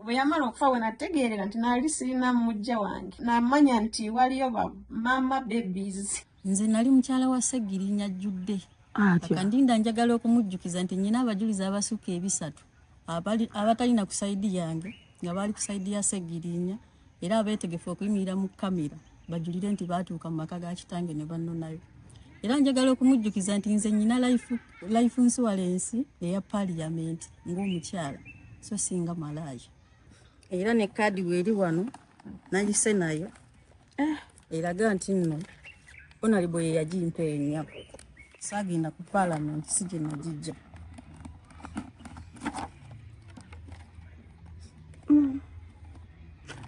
Bwe yamala okufa we nategeerera nti nali sirina mujja wange, namanya nti waliyo ba mama babies. Nze nali mukyala wa Ssegirinya ajjudde. Akandinda njagala okumujjukiza nti nnyina abajulizi abasukka 3 abatalina ku sayidi yange nga baali ku sayidi ya Ssegirinya, era abeetegefu okuyimirira mu kamera bajulire nti baatuuka mu maka ga kitange ne bannonayo. Era njagala okumujjukiza nti nze nnyina life insurance eya parliament ng'omukyala, so singa malaaya. Era ne kaadi weeri wano nayise nayo eraga nti nno Honorable ye yagimpa ennyabo. Saagenda ku parliament, si gye nagijja.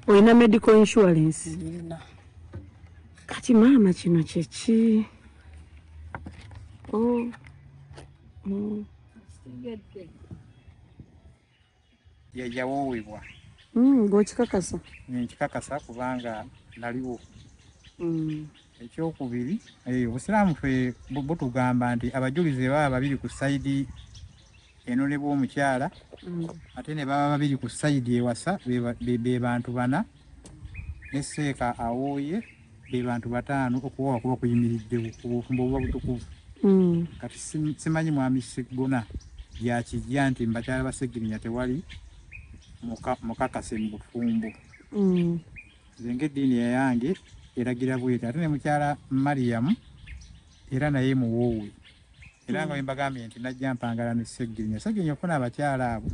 Olina medical insurance? Nina. Kati maama kino kyeki? Oh. Yajawoowebwa. Ng'okikakasa? Nkikakasa kubanga naliwo. Ekyokubiri, Obusiraamu ffe butugamba nti abajulizi baba babiri ku sayidi enonebwa omukyala, ate ne baba babiri ku sayidi ewasa, be bantu 4, ne seeka awooye be bantu 5, okuwoowa kuba kuyimiriddewo, obufumbo buba butukuvu. Kati simanyi mwami Sseggona gyakijja nti mu bakyala ba Ssegirinya tewali mukakase mu bufumbo. Nze ng'eddiini eyange eragira bweti, ate ne mukyala Mariam era naye muwoowe. Era nga bwe mbagambye nti najja mpangala ne Ssegirinya. Ssegirinya okufuna abakyala abo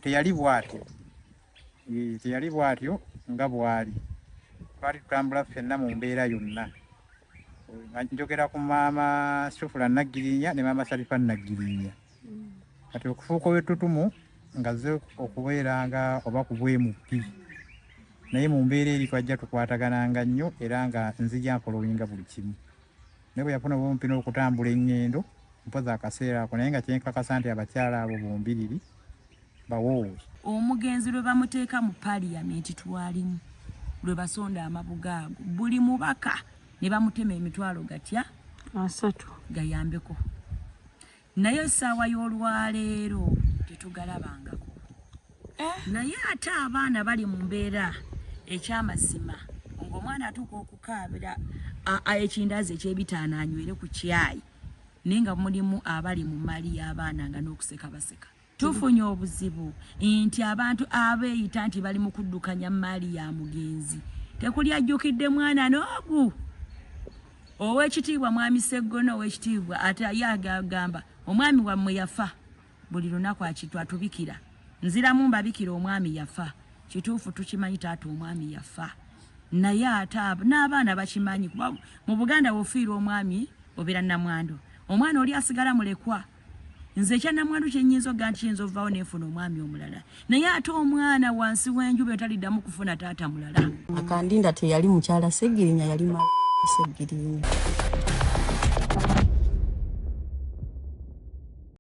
teyali bw'atyo. Teyali bw'atyo nga bw'ali. Twali tutambula ffenna mu mbeera yonna. Njogera ku maama Sufula Naggirinya ne maama Salifa Naggirinya. Kati okufuuka ow'ettutumu nga zze okubeeranga oba ku bwemupi. Naye mu mbeera eri twajja tukwatagananga nnyo era nga nzija nfolowinga buli kimu. Naye bwe yafuna obumpi n'okutambula eŋŋendo, mpoza akaseera ako, naye nga kyenkakasa nti abakyala abo bombiriri bawoowe. Omugenzi lwe bamuteeka mu parliament twalimu, lwe basonda amabuga ago, buli mubaka ne bamutema emitwalo gatya? 3 gayambeko. Naye essaawa y'olwaleero tetugalabangako. Naye ate abaana bali mu mbeera ekyamazima, ng'omwana atuuka okukaabira ekindazi eky'ebitaano anywere ku kyayi, naye nga mulimu abali mu mali y'abaana nga n'okuseka baseka. Tufunye obuzibu nti abantu abeeyita nti bali mu kuddukanya mmaali ya mugenzi, tekuli ajjukidde mwana n'ogu. Ow'ekitiibwa mwami Sseggona, ow'ekitiibwa ate ye agamba omwami wammwe yafa, buli lunaku atubikira. Nziramu mbabikira omwami yafa. Kituufu tukimanyi taata omwami yafa, naye ate n'abaana bakimanyi, kuba mu Buganda bw'ofiirwa omwami obeera nnamwandu, omwana oli asigala mulekwa. Nze ekya nnamwandu kye nnyinza okugamba nti kiyinza ovaawo nenfuna omwami omulala, naye ate omwana wansi w'enjuba etaliddamu kufuna taata mulala. Akandinda teyali mukyala Ssegirinya, yali Ssegirinya.